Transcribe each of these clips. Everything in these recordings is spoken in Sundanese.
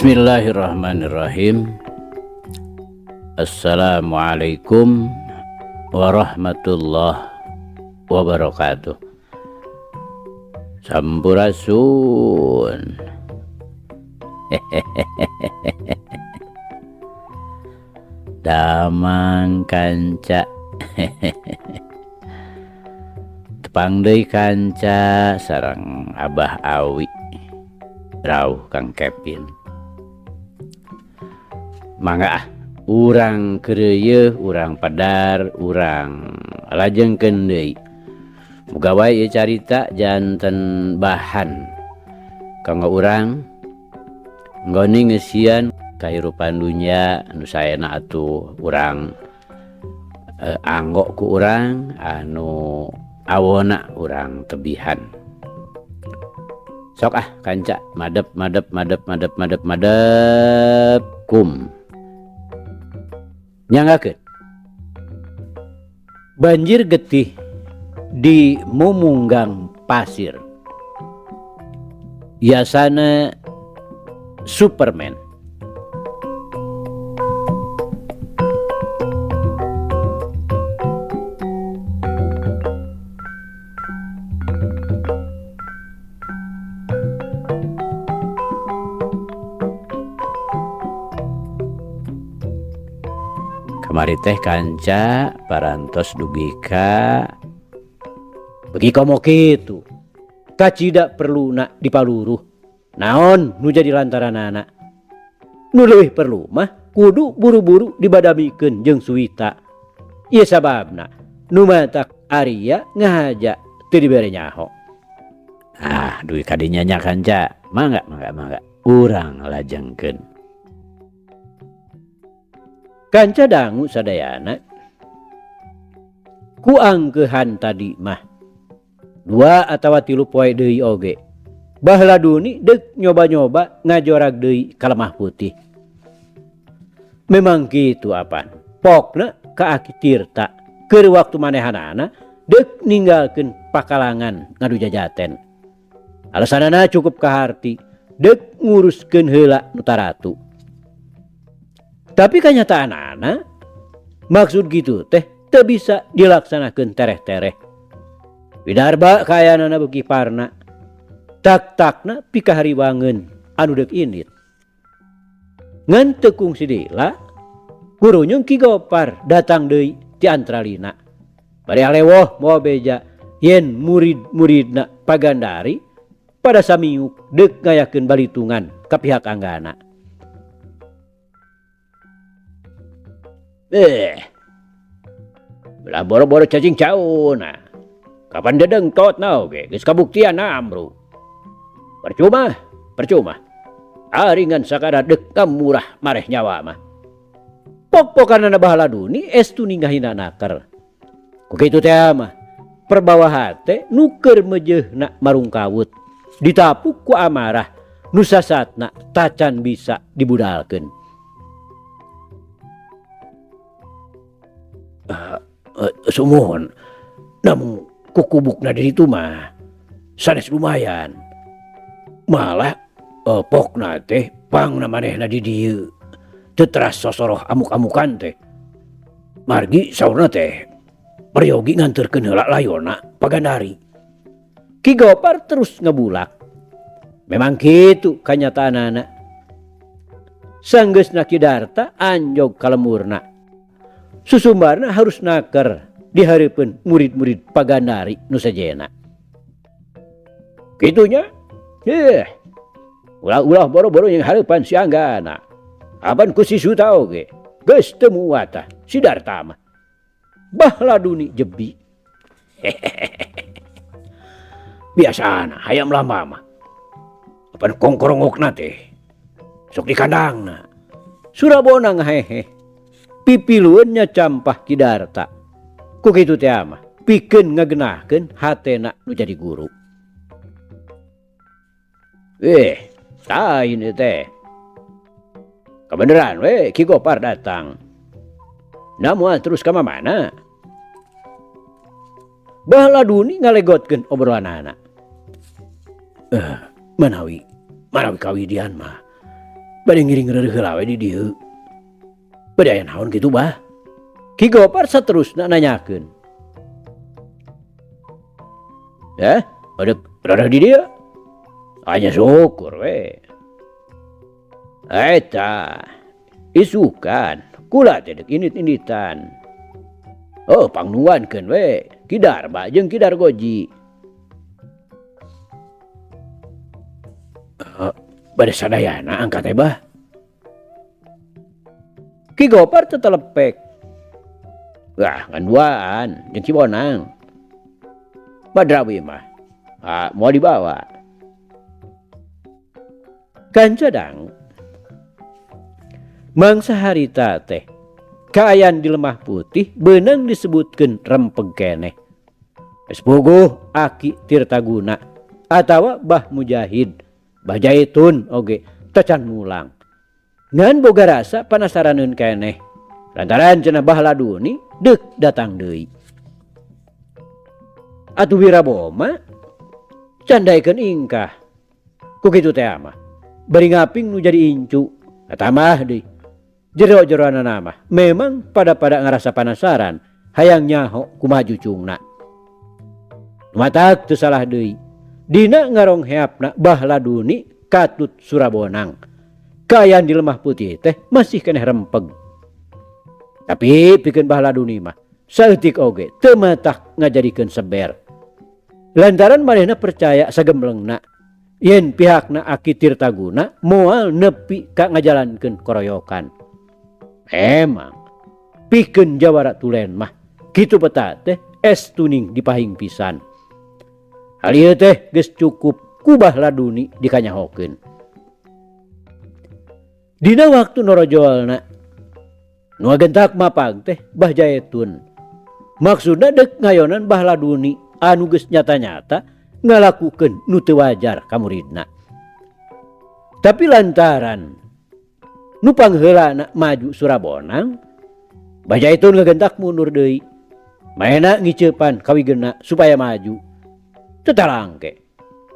Bismillahirrahmanirrahim. Assalamualaikum warahmatullahi wabarakatuh. Sampurasun. Damang kanca. Tepang deui kanca sareng Abah Awi. Rauh Kang Kevin. Mangga ah, urang keureuyeung, urang padar, urang lajengkeun deui. Muga wae ieu carita janten bahan kanggo urang nggoni ngeusian kahirupan dunya anu saena atuh urang anggo ku urang anu awona urang tebihan. Sok ah kanca madep madep madep madep madep madep kum. Nyanggakeun. Banjir getih di Mumunggang Pasir. Yasana Superman. Kamari teh kanca parantos dugi ka begi komo kitu. Kacida perluna dipaluruh. Naon nu jadi lantaranana? Nu leuwih perlu mah kudu buru-buru dibadamikeun jeung Suwita. Ieu sababna nu matak Arya ngahaja teu dibere nyaho. Ah, dugi ka dinya nya kanca. Mangga mangga mangga urang lajengkeun. Kanca dangu sadayana ku angkeuhan tadi mah 2 atawa 3 poe deui oge. Bahladuni deuk nyoba-nyoba ngajorag deui ka Lemah Putih. Memang kitu apan. Pokna ka Aki Tirta keur waktu manehanana deuk ninggalkeun pakalangan ngadu jajaten. Alasanana cukup kaharti deuk nguruskeun heula nu taratu. Tapi kanyataanana maksud gitu teh teu bisa dilaksanakeun tereh-tereh. Widarba kayanana beuki parna. Tak-takna pikahariwangeun anu deuk indit. Ngan teu kungsi deui kurunyung Ki Gopar datang deui ti Antralina. Bari alewoh moal beja yen murid-muridna pagandari pada samiuk deuk ngayakeun balitungan ka pihak Anggana. Belah boro-boro cacing cauna. Kapan dedeng tot na oge, geus kabuktian amru. Percuma, percuma. Aringan sakada dek murah mareh nyawa mah. Pok-pokanana Bahladuni estu ninggahina naker. Ku kitu teh mah, perbawa hate nu keur meujeuhna marungkawut. Ditapuk ku amarah, nu sasatna tacan bisa dibudalkeun. Sumuhun, namun kukubukna di ditu mah sanes lumayan. Malah pokna teh pangna manehna di dieu. Teu teras sosoroh amuk-amukan teh. Margi saurna teh peryogi nganterkeun heula layona pagandari. Ki Gopar terus ngebulak. Memang kitu kanyataanana. Sanggeusna Ki Darta anjog ka lemurna. Susumbarna harus naker di hareupeun murid-murid pagandari nu sejena. Kitunya? Ulah-ulah boro-boro yang hareupan si Anggana. Apan ku si Suta oge. Geus teu muat tah si Darta mah. Bahladuni jebi. Biasana hayam lama mah. Apan kongkorongokna teh sok di kandangna. Surabona ngaheheh. Pipilueun nya campah Ki Darta. Ku kitu teh mah pikeun ngagenahkeun hatena nu jadi guru. Lain ieu teh. Kebeneran we Ki Gopar datang. Namun terus ka mana? Bahladuni ngalegotkeun obrolanana. Manawi, manawi kawidian mah. Bade ngiring reureuh heula we di dieu. Bade aya naon kitu bah? Ki Gopar saterusna nanyakeun. Eh, bade reureuh di dieu? Anya syukur we. Eta isukan kula teh dek indit-inditan. Oh, pangnuankeun we Ki Darba jeung Ki Dargoji. Bade sadayana angkat teh bah. Ki Gopar tetelepek. Wah, ngan duaan jeung Ki Bonang. Badrawi mah moal dibawa. Kanca dang mangsa harita teh kaayaan di Lemah Putih beunang disebutkeun rempeg keneh. Geus puguh Aki Tirtaguna atawa Bah Mujahid, Bah Jaitun oge tacan mulang. Ngan boga rasa panasaraneun keneh lantaran cenah Bah Laduni deuk datang deui. Atuh Wiraboma candaikeun ingkah. Ku kitu teh mah bari ngaping nu jadi incu. Tambah deui jero-jeroanana mah memang pada-pada ngarasa panasaran hayang nyaho kumaha jucungna. Matak teu salah deui dina ngarong heapna Bah Laduni katut Surabonang. Kaayaan di Lemah Putih teh masih keneh rempeg. Tapi pikeun Bah Laduni mah saeutik oge teu matak ngajadikeun seber. Lantaran manehna percaya sagemblengna yen pihakna Aki Tirtaguna moal nepi ka ngajalankeun koroyokan. Emang pikeun jawara tulen mah kitu peta teh es tuning dipahing pisan. Hal ieu teh geus cukup ku Bah Laduni dikanyahokeun. Dina waktu norojolna nu ngagentak mapag teh Bah Jaetun. Maksudna deuk ngayonan Bah Laduni anu geus nyata-nyata ngalakukeun nu teu wajar ka muridna. Tapi lantaran nu pangheulana maju Surabonang, Bah Jaitun ngagentak mundur deui. Maena ngiceupan ka Wigena supaya maju. Teu talangke.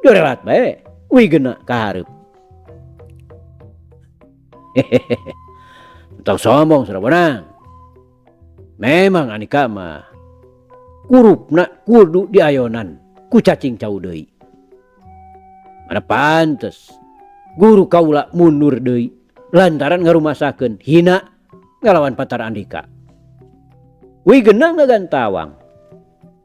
Jorelat bae Wigena ka hareup. Hehehe. Tong sombong Surabonang. Memang Andika mah kurupna kudu diayonan ku cacing cau deui. Mana pantes guru kaula mundur deui lantaran ngarumasakeun hina ngalawan Patar Andika. Wigena ngagantawang.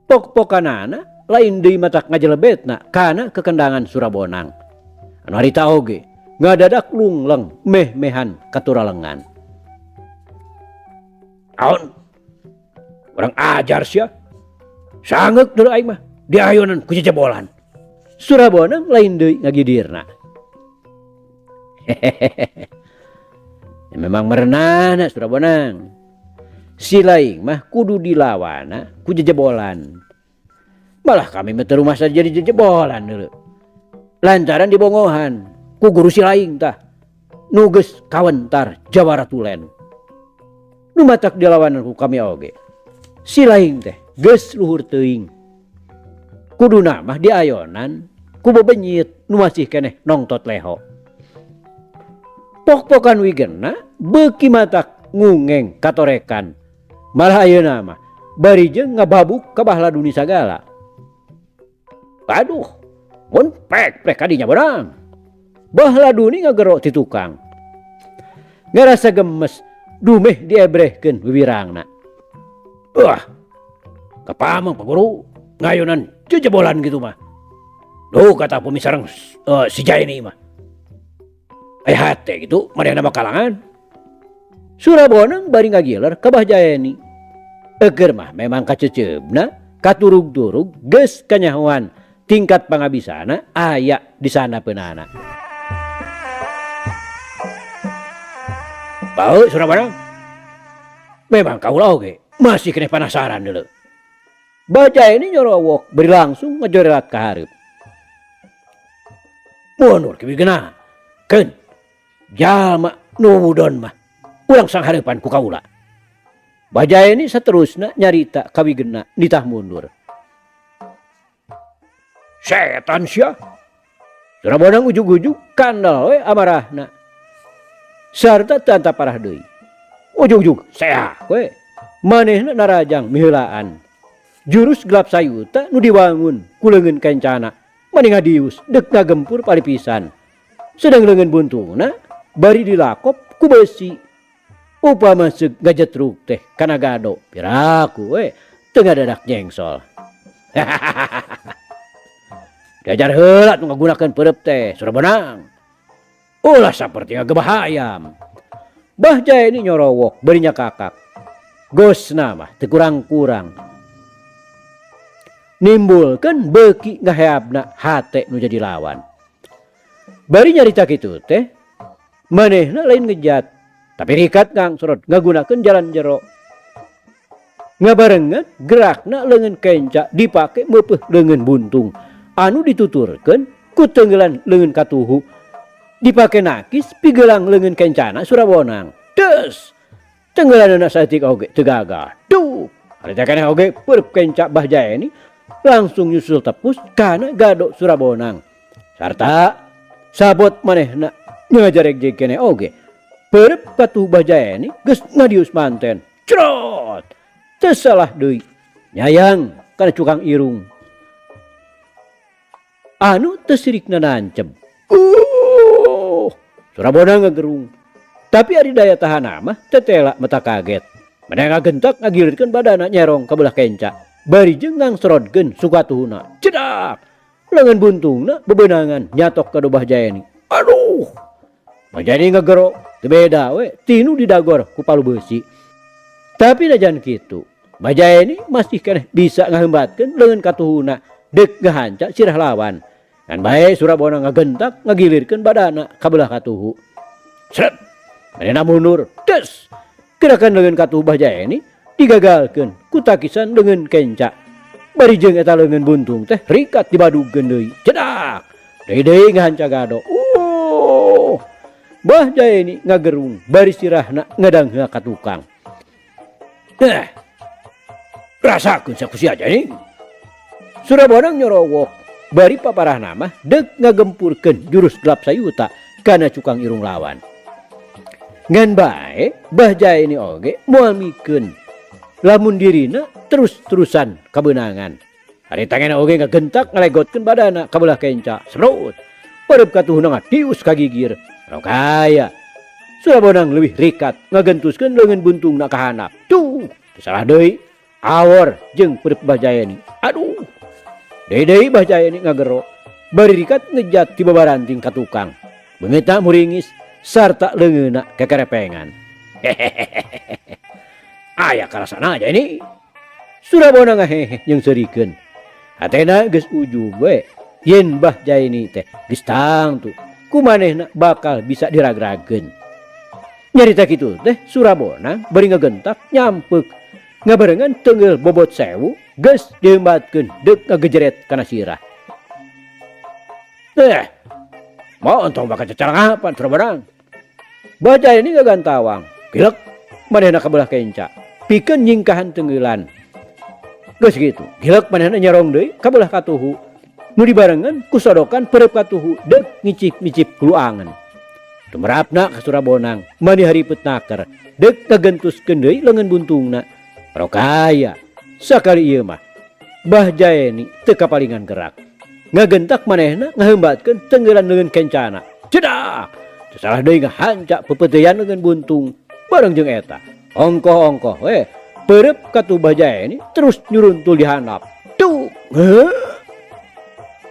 Pok-pokanana lain deui matak ngajelebetna kana kekendangan Surabonang. Anu harita oge ngadadak lungleng meh-mehan katuralengan. Aon urang ajar sia. Sangeuk deuleu aing mah diayonan ku jejebolan. Surabonang lain deui ngagidirna. Hehehe. Ya, memang merenahna Surabonang. Si laing mah kudu dilawana ku jejebolan. Malah kami mah teu rumasa jadi jejebolan deuleu. Lantaran dibongohan ku guru si laing tah. Nu geus kawentar jawara tulen. Nu matak dilawanan ku kami oge. Si laing teh geus luhur teuing. Kuduna mah diayonan ku bebenyit nu masih keneh nongtot leho. Pok-pokan Wigena beuki matak ngungeng katorekan. Malah ayeuna mah bari jeung ngababuk ka Bah Laduni sagala. Aduh, mun pek-pek kadinya beurang. Bah Laduni ngagero ti tukang. Ngarasa gemes dumeh diebrehkeun wiwirangna. Wah, kapamang Pak Guru ngayonan jejebolan gitu mah. Duh kata pemisarang si Jaini mah. Aya hate gitu manehna mah kalangan. Surabonang bari ngagiler ka Bah Jaeni. Eger mah memang kaceceubna katurug-turug geus kanyahoan tingkat pangabisana aya di sana peunana. Bau Surabonang. Memang kaula oge masih keneh panasaran deuleu. Bah Jaeni nyorowok bari langsung ngajorelat ka hareup. Mundur ki Wigena. Keun jalma nu mudon mah urang sanghareupan ku kaula. Bah Jaeni saterusna nyarita ka Wigena nitah mundur. Setan sia. Surabonang ujug-ujug kandel we amarahna. Sarta teu antap parah deui. Ujug-ujug seak we manehna narajang miheulaan. Jurus gelap sayuta nu diwangun ku leungeun kencana mani ngadius deuk ngagempur palipisan. Sedang leungeun buntungna bari dilakop ku besi. Upama seug ngajetruk teh kana gado piraku we teu ngadadak nyengsol. Diajar heula nu ngagunakeun peureub teh Surabonang. Ulah saperti ngagebah hayam. Bah Jaeni nyorowok bari nyakakak. Gosna mah teu kurang-kurang. Nimbulkeun beuki ngaheabna hate nu jadi lawan. Bari nyarita kitu teh manehna lain ngejat tapi rikat ngangsorot ngagunakeun jalan jero. Ngabarengan gerakna leungeun kenca dipake meupeuh leungeun buntung anu dituturkeun ku tenggelan leungeun katuhu dipake nakis pigelang leungeun kencana Surabonang. Des! Tenggelanana saeutik oge teu gagal. Duh! Harita keneh oge peureub kenca Bah Jaeni langsung nyusul tepus kana gado Surabonang. Sarta sabot manehna ngajaregjeg keneh oge. Peureub katuhu Bah Jaeni geus ngadius manten. Crot! Teu salah deui. Nyayang kana cukang irung. Anu teu sirikna nanceb. Surabonang ngagerung. Tapi ari daya tahanna mah tetela mata kaget. Manehna ngagentak ngagilirkeun badana nyerong ka belah kenca. Bari jeung ngangserodkeun sukatuhuna. Cedak! Leungeun buntungna bebenangan nyatok ka Bah Jaeni. Aduh! Bah Jaeni ngagero, teu beda we tinu didagor ku palu beusi. Tapi najan kitu, Bah Jaeni masih keneh bisa ngaheumbatkeun leungeun katuhuna deuk ngahanca sirah lawan. Ngan bae Surabonang ngagentak ngagilirkeun badana ka belah katuhu. Sret! Manehna mundur. Des! Gerakan leungeun katuhu Bah Jaeni digagalkeun ku takisan leungeun kenca. Bari jeung eta leungeun buntung teh rikat dibadugkeun deui. Cedak! Deui-deui ngahanca gado. Bah Jaeni ngagerung bari sirahna ngadangheua ka tukang. Rasakeun sia ku sia Jaeni. Surabonang nyorowok bari paparahna mah deuk ngagempurkeun jurus gelap sayuta kana cukang irung lawan. Ngan bae Bah Jaeni oge moal mikeun lamun dirina terus-terusan kabeunangan. Harita ngena oge ngagentak ngalegotkeun badana ka belah kenca. Semrut! Peureub katuhuna ngadius ka gigir. Rokaya. Surabonang leuwih rikat ngagentuskeun leungeun buntungna ka handap. Duh, teu salah deui. Awor jeung peureub Bah Jaeni. Aduh. Deui-deui Bah Jaeni ngagero. Bari rikat ngejat ti babaranting ka tukang. Beungeutna muringis sarta leungeunna kekerepengan. Hehehehe. Aya karasana Jaeni. Surabonang ngahehe jeung seurikeun. Hatena geus ujug we yen Bah Jaeni teh geus tangtu ku manehna bakal bisa diragrageun. Nyarita kitu teh Surabonang bari ngagentak nyampeuk ngabarengan teungeul bobot 1000 geus diheumbatkeun deuk ngagejeret kana sirah. Mau entong bakal cacalangapan Surabonang. Bah Jaeni ngagantawang, kilek manehna ka belah kenca, pikeun nyingkahan teungeulan. Geus kitu, gilek manehna nyerong deui ka belah katuhu. Nu dibarengan ku sodokan peureub katuhu deuk ngicip-ngicip hulu angen. Tumerapna ka Surabonang, mani haripet naker, deuk ngagentuskeun deui leungeun buntungna. Rokaya, sakali ieu mah Bah Jaeni teu kapalingan gerak. Ngagentak manehna ngaheumbatkeun tenggelan leungeun kencana. Cedak! Teu salah deui ngahanca pepeuteuyan leungeun buntung. Bareng jeung eta, ongkoh-ongkoh we peureub katuhu Bah Jaeni terus nyuruntul di handap. Tuh!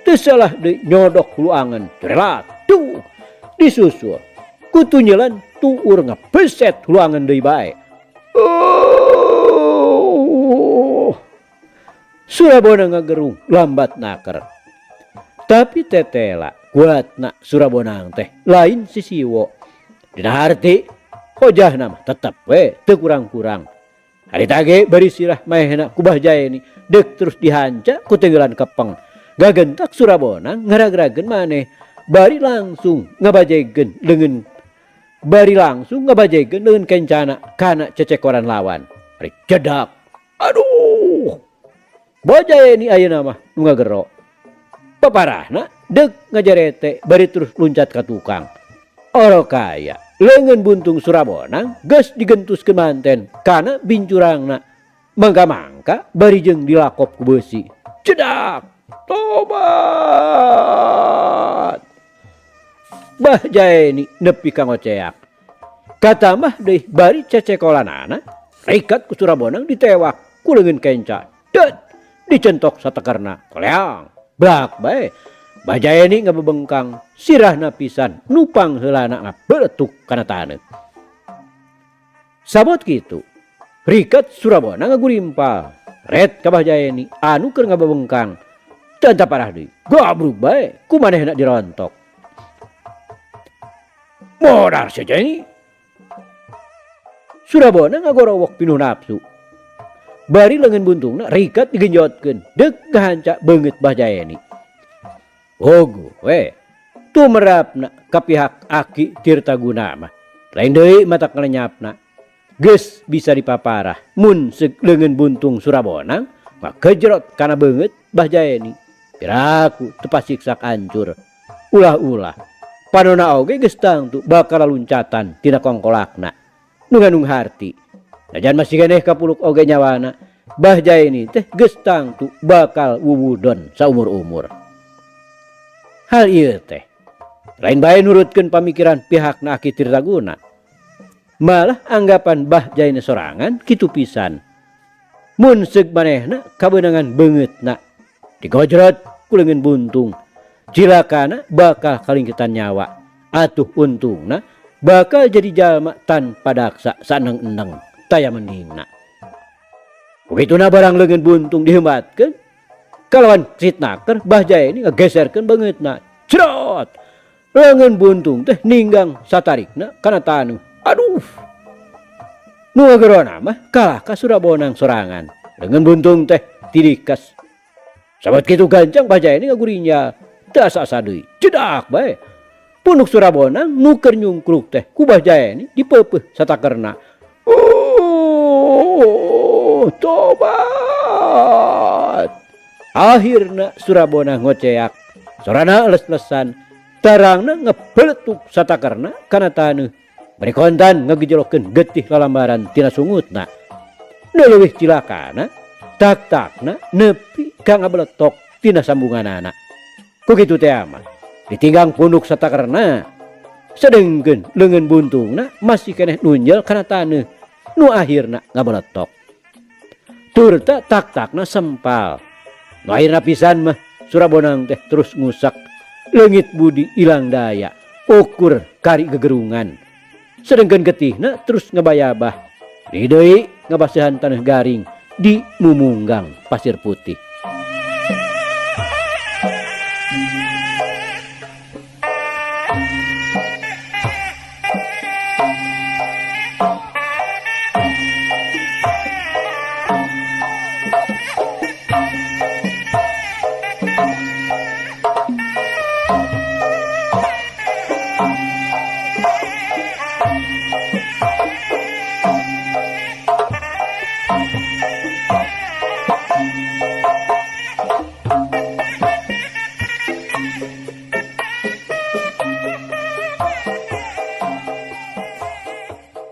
Teu salah deui nyodok hulu angen. Cerelat. Tuh! Disusul. Kutu nyelan tuur ngapeset hulu angen deui bae. Oh. Surabonang ngagerung lambat naker. Tapi tetela kuatna Surabonang teh lain sisiwo. Dina harti hojahna mah tetep we teu kurang-kurang. Harita ge bari sirah maehna ku Bah Jaeni deuk terus dihanca ku tenggelan kepeng. Gagentak Surabonang ngaragrageun maneh bari langsung ngabajegeun leungeun bari langsung ngabajegeun leungeun kencana kana cecekoran lawan. Bari cedak. Aduh. Bah Jaeni ayeuna mah nu ngagero. Paparahna deuk ngajarete bari terus luncat ka tukang. Orokaya Leungeun buntung Surabonang geus digentuskeun manten kana bincurangna. Mangka-mangka bari jeung dilakop ku beusi. Cedak! Tobat! Bah Jaeni nepi ka ngoceak. Katamah deui bari cecekolanana, rikat ku Surabonang ditewak ku leungeun kenca. Deut! Dicentok satekerna. Koleang! Blak bae. Bah Jaeni ngabebengkang sirahna pisan nupang heulana ngabeletuk kana taneuh. Sabot kitu, rikat Surabonang ngagurimpal. Ret ka Bah Jaeni anu keur ngabebengkang. Teu parah deui, gabrug bae ku manehna dirontok. Modar sia Jaeni. Surabonang ngagorowok pinuh nafsu. Bari leungeun buntungna rikat digenjotkeun deuk ngahanca beungeut Bah Jaeni. Ogo we tumerapna ka pihak Aki Tirtaguna mah. Lain deui matak ngalenyapna. Geus bisa dipaparah mun leungeun buntung Surabonang ngagejrot kana beungeut Bah Jaeni. Piraku teu pasiksak hancur. Ulah-ulah panona oge geus tangtu bakal luncatan tina kongkolakna. Nu ngandung harti. Najan masih keneh kapuluk oge nyawana, Bah Jaeni teh geus tangtu bakal wuwudon saumur-umur. Hal ieu teh lain bae nurutkeun pamikiran pihakna Aki Tirtaguna. Malah anggapan Bah Jaeni sorangan kitu pisan. Mun seug manehna kabeunangan beungeutna digojrot ku leungeun buntung. Cilakana bakal kalingkitan nyawa. Atuh untungna bakal jadi jalma tanpa daksa saneng-eneng taya mendingna. Kukituna barang leungeun buntung dihembatkeun kalawan sitnaker Bah Jaeni ngageserkeun beungeutna. Cerot! Leungeun buntung teh ninggang satarikna kana taneuh. Aduh! Nu ngagerona mah kalah ka Surabonang sorangan. Leungeun buntung teh tirikas. Sabot kitu gancang Bah Jaeni ngagurinya. Teu asa-asa deui. Cedak bae. Punuk Surabonang nu keur nyungkruk teh ku Bah Jaeni dipeupeuh satakerna. Oh, tobat. Akhirna Surabonang ngoceak. Sorana les-lesan. Tarangna ngebeletuk satakerna kana taneuh. Bari kontan ngagejelokeun getih lalambaran tina sungutna. Nu leuwih cilakana, tak-takna nepi ka ngabeletok tina sambunganana. Ku kitu teh mah ditinggang punuk satakerna. Sedengkeun leungeun buntungna masih keneh nunjel kana taneuh. Nu akhirna ngabeletok. Turta tak-takna sempal. Nu akhirna pisan mah Surabonang teh terus ngusak. Leungit budi ilang daya, ukur kari gegerungan. Sedengkeun getihna terus ngabayabah. Di deui ngabasihan tanah garing di mumunggang pasir putih.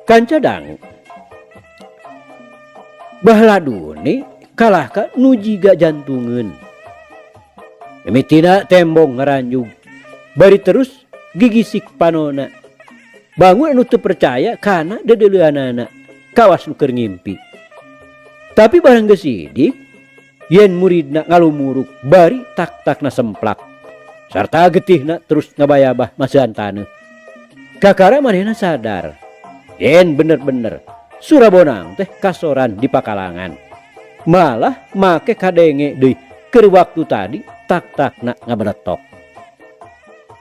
Kanca dangu Bah Laduni kalah ka nu jiga jantungeun. Mimitina tembong ngaranjug bari terus gigisik panona. Bangun anu teu percaya kana dedeleuanana kawas nu keur ngimpi. Tapi barang geus sidik yen muridna ngalumuruk bari tak-takna semplak sarta getihna terus ngabayabah masihan taneuh. Kakara manehna sadar yen bener-bener Surabonang teh kasoran di pakalangan. Malah make kadenge deui keur waktu tadi tak-takna ngabeletok.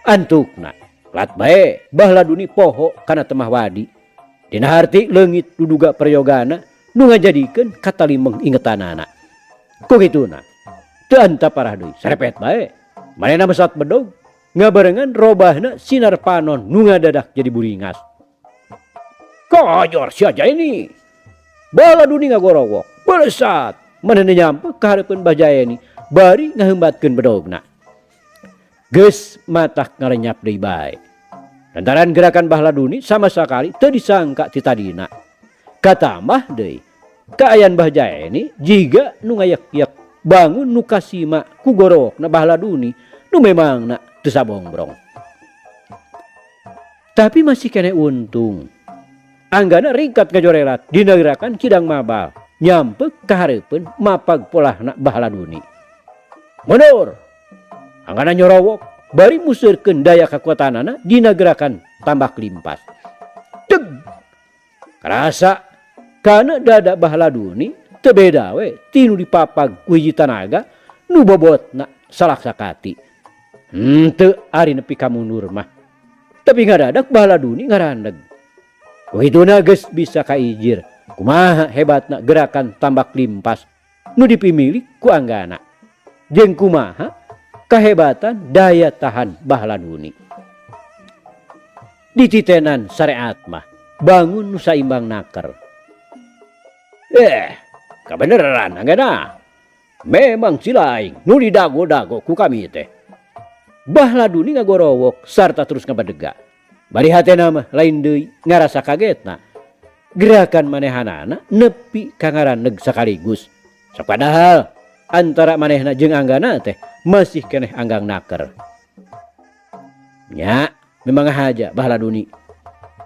Antukna lat bae Bah Laduni poho kana temah wadi. Dina harti leungit duduga prayogana nu ngajadikeun katalimeng ingetanana. Ku kituna teu anta parah deui sarepet bae. Manehna mesat bedog ngabarengan robahna sinar panon nu ngadadak jadi buringas. Kajor sia Jaeni. Bah Laduni ngagorowok, belesat. Manehna nyampe ka hareupeun Bah Jaeni bari ngahembatkeun bedogna. Geus matak ngalenyap deui bae. Lantaran gerakan Bahladuni sama sakali teu disangka ti tadina. Katambah deui, kaayaan Bah Jaeni jiga nu ngayek-yek bangun nu kasima ku gorowokna Bahladuni nu memangna teu sabongbrong. Tapi masih keneh untung. Anggana ringkat ngajorelat dina gerakan kidang mabal nyampek ka hareupeun mapag polahna Bahladuni. Mundur! Anggana nyorowok bari museurkeun daya kakuatanana dina gerakan tambak limpas. Deg! Karasa kana dada Bahladuni teu beda we ti nu dipapag ku hiji tanaga nu bobotna salaksakati. Henteu ari nepi ka mundur mah. Tapi ngadadak Bahladuni ngarandeg. Ku hituna geus bisa kaijir kumaha hebatna gerakan tambak limpas nu dipimilik ku Anggana. Jeung kumaha kahebatan daya tahan Bahladuni. Dititenan syariat mah bangun nu saimbang naker. Kabeneran Anggana. Memang silaing nu didago-dago ku kami teh. Bahladuni ngagorowok sarta terus ngabadega. Bari hatena mah lain deui ngarasa kagetna. Gerakan manehanana nepi ka ngarandeg sakaligus. Sok padahal antara manehna jeung Anggana teh masih keneh anggang naker. Nya, memang haja Bahladuni.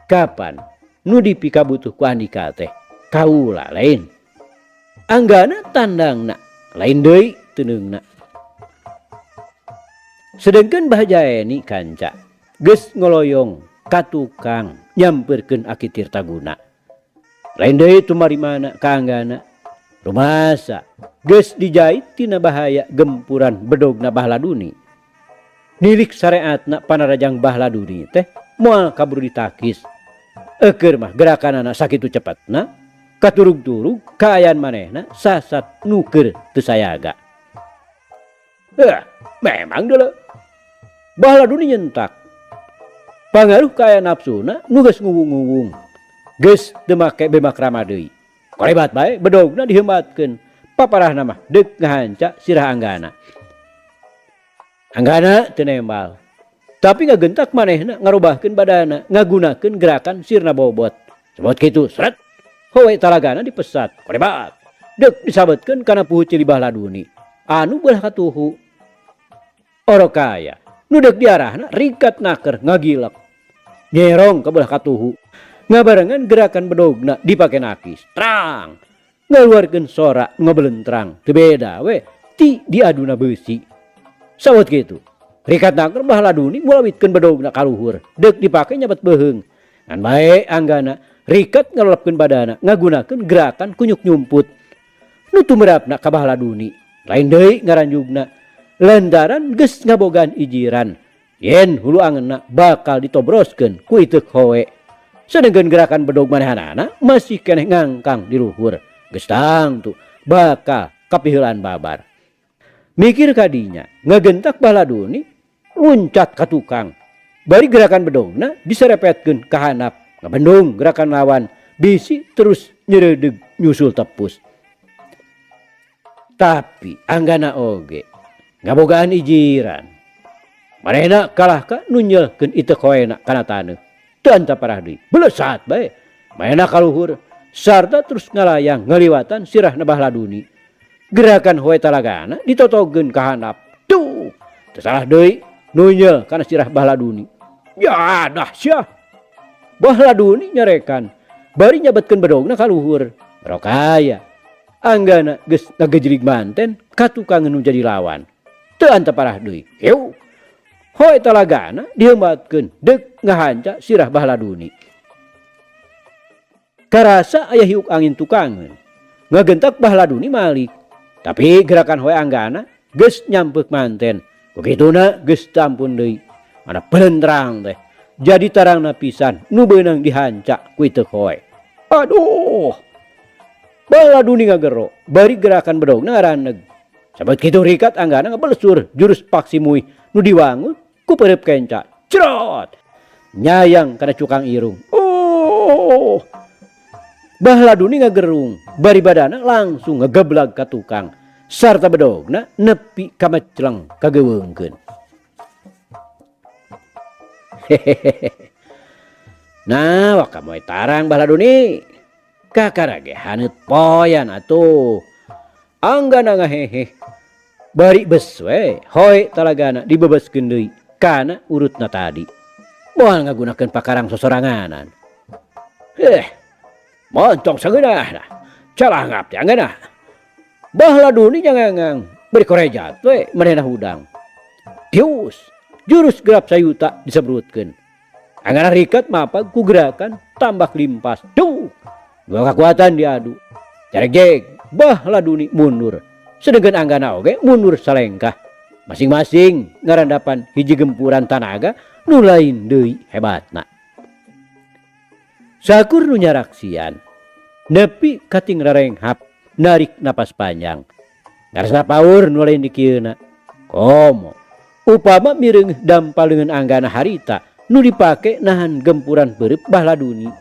Kapan nu dipikabutuh ku andika teh? Kaula lain. Anggana tandangna lain deui teuneungna. Sedengkeun Bah Jaeni kanca geus ngoloyong ka tukang nyamperkeun Aki Tirtaguna. Lain deui tumarimana ka Anggana. Rumasa geus dijait tina bahaya gempuran bedogna Bahladuni. Nilik sareatna panarajang Bahladuni teh moal kaburu ditakis. Eukeur mah gerakanana sakitu cepetna katurug-turug kaayaan manehna sasat nu keur teu sayaga. Memang deuleu. Bahladuni nyentak. Pangaruh kaayaan nafsuna nu geus nguwung-nguwung. Geus teu make bemak rama deui. Korebat bae bedogna dihembatkeun. Paparahna mah deuk ngahanca sirah Anggana. Anggana teu nembal. Tapi ngagentak manehna ngarobahkeun badana, ngagunakeun gerakan sirna bobot. Sebot kitu, sret. Howe talagana dipesat, korebat. Deuk disabetkeun kana puhu cili Bahladuni. Anu beulah katuhu. Orokaya nu deuk diarahna rikat naker ngagilek. Nyerong ka beulah katuhu. Ngabarengan gerakan bedogna dipake nakis. Trang. Ngaluarkeun sora ngabelentrang. Teu beda we ti diaduna beusi. Sawot kitu. Rikat naker Bahladuni mulawitkeun bedogna ka luhur. Deuk dipake nyabet beuheung. Ngan bae Anggana rikat ngalolepkeun badana ngagunakeun gerakan kunyuk nyumput. Nu tumerapna ka Bahladuni. Lain deui ngaranjugna. Lantaran geus ngabogaan ijiran. Yen hulu angeunna bakal ditobroskeun ku iteuk hoe. Sedengkeun gerakan bedog manehanana masih keneh ngangkang di luhur. Geus tangtu bakal kapiheulaan babar. Mikir kadinya ngagentak Bahladuni luncat ka tukang. Bari gerakan bedogna diserepetkeun ka handap. Ngabendung gerakan lawan bisi terus nyereudeg nyusul tepus. Tapi Anggana oge ngabogaan ijiran. Manehna kalah ka nu nyelkeun iteuk hoena kana taneuh. Teu antaparah deui, belesat bae. Manehna kaluhur sarta terus ngalayang ngaliwatan sirahna Bahladuni. Gerakan hoe talagana ditotogeun ka handap. Tuh, teu salah deui nunyel kana sirah Bahladuni. Ya dah sia. Bahladuni nyarekan bari nyabetkeun bedogna ka luhur. Rokaya Anggana geus ngagejlig manten ka tukang nu jadi lawan. Teu antaparah deui. Hiu. Hoe talagana dihembatkeun deuk ngahanca sirah Bahladuni. Karasa aya hiuk angin tukangeun. Ngagentak Bahladuni malik. Tapi gerakan hoe Anggana geus nyampeuk manten. Kukituna geus tampun deui. Mana belentrang teh. Jadi tarangna pisan nu beunang dihanca ku iteuk hoe. Aduh. Bahladuni ngagero bari gerakan bedogna ngaraneg. Sabet kitu rikat Anggana ngabelesur jurus paksi mui nu diwangun ku peureup kenca. Cerot. Nyayang kana cukang irung. Oh. Bahladuni ngagerung bari badana langsung ngegeblag ka tukang. Sarta bedogna nepi ka mecleng kageuweungkeun. Hehehe. Nah, waka moe tarang Bahladuni. Kakara ge haneut poyan atuh. Anggana ngaheheh. Bari bes we, hoe talagana dibebeskeun deui kana urutna tadi. Moal ngagunakeun pakarang sosoranganan. Heh. Montong sageunahna. Calangap teh anggana. Bahladuni nyangangang bari korejat we manehna hudang. Tius, jurus gelap sayuta disebrutkeun. Anggana rikat mapag ku gerakan tambak limpas. Duh, dua kekuatan diadu. Jaregjeg, Bahladuni mundur. Sedengkeun Anggana oge mundur salengkah. Masing-masing ngarandapan hiji gempuran tanaga nu lain deui hebatna. Sakur nu nyaraksian, nepi kating rarenghap narik napas panjang. Ngarasna paur nu lain dikieuna. Komo upama mireung dampal leungeun Anggana harita nu dipake nahan gempuran peureub Bahladuni.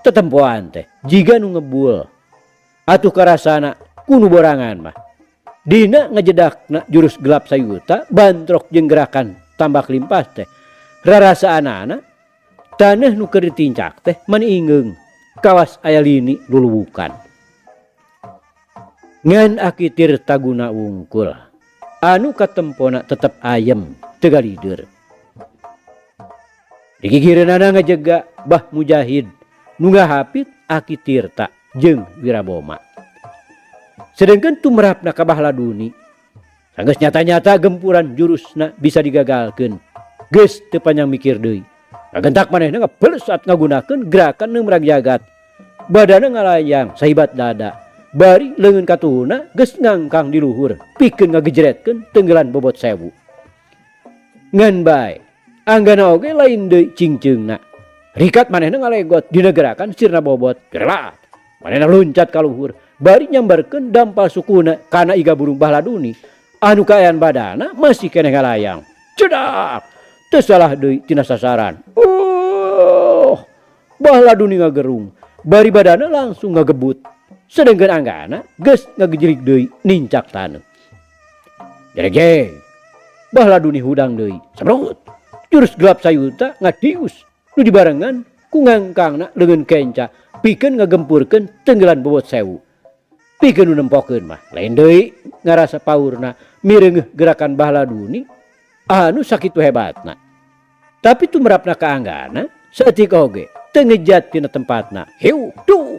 Tetempoan teh jiga nu ngebul. Atuh karasana ku nu borangan mah. Dina ngejedakna jurus gelap sayuta bantrok jeung gerakan tambak limpas teh. Rarasaanana taneuh nu keur ditincak teh mani ingeung kawas aya lini luluwukan. Ngan Aki Tirta guna wungkul anu katempona tetep ayem teu galider. Digigireunana ngejega Bah Mujahid nu ngahapit Aki Tirta jeung Wiraboma. Sedengkeun tumrapna ka Bahladuni sanggeus nyata-nyata gempuran jurusna bisa digagalkeun. Geus teu panjang mikir deui. Kagentak manehna ngabelesat ngagunakeun gerakan neumrag jagat. Badana ngalayang sahibat dada. Bari leungeun katuhuna geus ngangkang di luhur pikeun ngagejretkeun tenggelan bobot 1000. Ngan bae Anggana oge lain deui cingceungna. Rikat manehna ngalegot dina gerakan sirna bobot. Gerelat. Manehna luncat ka luhur bari nyambarkeun dampal sukuna kana iga burung Bahladuni anu kaayaan badana masih keneh ngalayang. Cedak. Teu salah deui tina sasaran. Bahladuni ngagerung bari badana langsung ngagebut. Sedengkeun Anggana geus ngagejerig deui nincak taneuh. Jeregjeg. Bahladuni hudang deui. Semrut. Jurus gelap sayuta ngadius nu dibarengan ku ngangkangna leungeun kenca pikeun ngagempurkeun tenggelan bobot 1000. Pikeun nu nempokeun mah lain deui ngarasa paurna mireungeuh gerakan Bahladuni anu sakitu hebatna. Tapi tumrapna ka Anggana saeutik oge teu ngejat tina tempatna. Hiu duh.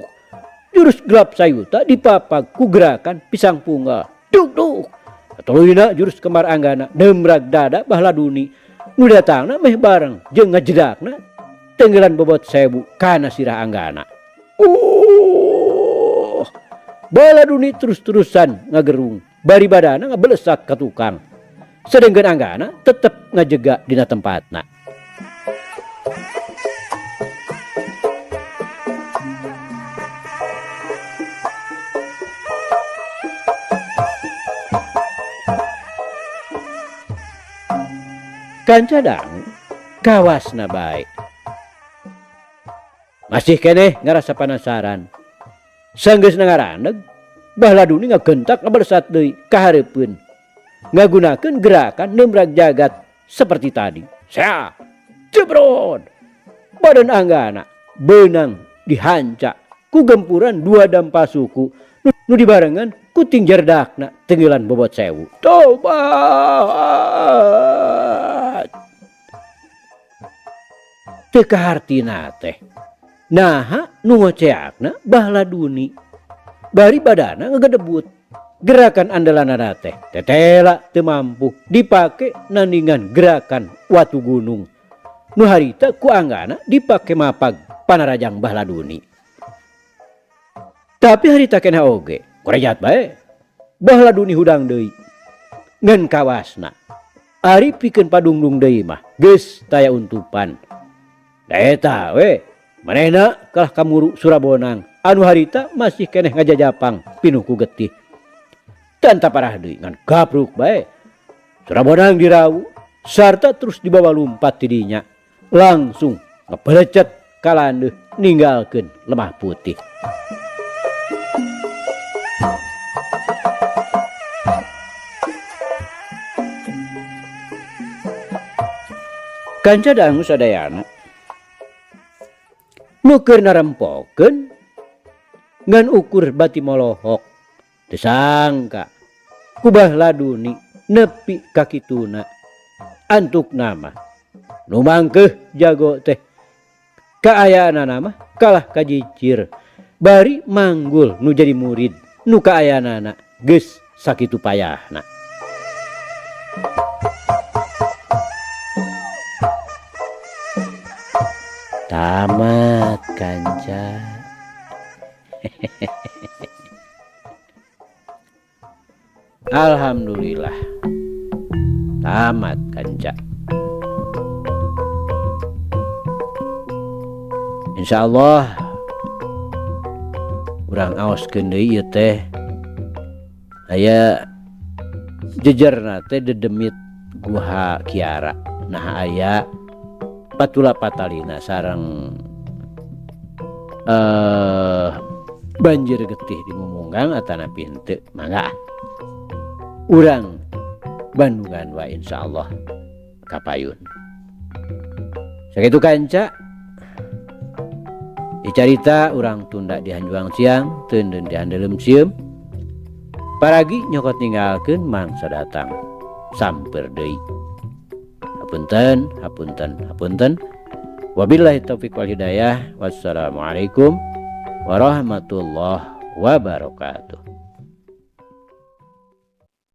Jurus gelap sayuta dipapag ku gerakan pisang punggal. Duk duk. Satuluyna jurus kembar Anggana neumrag dada Bahladuni nu datangna meh bareng jeung ngajedakna tenggelan bobot 1000 kana sirah Anggana. Bahladuni terus-terusan ngagerung bari badana ngabelesat ka tukang. Sedengkeun Anggana tetep ngajega dina tempatna. Kanca dangu kawasna bae. Masih keneh ngarasa panasaran. Sanggeusna ngaraneg, Bahladuni ngagentak ngabalesat deui ka hareupeun. Ngagunakeun gerakan neumrag jagat seperti tadi. Sea, jebrod. Badan Anggana beunang dihanca ku gempuran dua dampal suku nu dibarengan ku tingjerdakna tenggelan bobot 1000. Tobat. Teu kahartina teh. Naha nu ngoceakna Bahladuni. Bari badana ngagedebut. Gerakan andalanana teh tetela teu mampu dipake nandingan gerakan watu gunung. Nu harita ku Anggana dipake mapag panarajang Bahladuni. Tapi harita keneh oge korejat bae. Bahladuni hudang deui. Ngan kawasna ari pikeun padungdung deui mah geus taya untupan. Da eta we manehna kalah kamuru Surabonang anu harita masih keneh ngajajapang pinuh ku getih. Tanta parah deui ngan gabruk bae. Surabonang dirawu sarta terus dibawa lumpat ti dinya. Langsung ngebelecet kalandeuh ninggalkeun lemah putih. Kanca dangu sadayana. Nu keur narempokeun ngan ukur bati molohok. Teu sangka ku Bah Laduni nepi ka kituna. Antukna mah nu mangkeuh jago teh kaayaanana mah kalah kajicir bari manggul nu jadi murid nu kaayaanana geus sakitu payahna. Tamat kanca. Alhamdulillah. Tamat kanca. Insyaallah urang aoskeun deui ieu teh aya jejerna teh dedemit Guha Kiara. Nah aya patula patalina sareng banjir getih di Mumunggang atanapi henteu mangga urang Bandungan wae insyaallah kapayun. Sakitu kanca dicarita urang tunda di hanjuang siang teuneun di handelem sieum paragi nyokot ninggalkeun mangsa datang samper deui. Hapunten, hapunten, hapunten. Wabillahi taufik wal hidayah. Wassalamualaikum warahmatullahi wabarakatuh.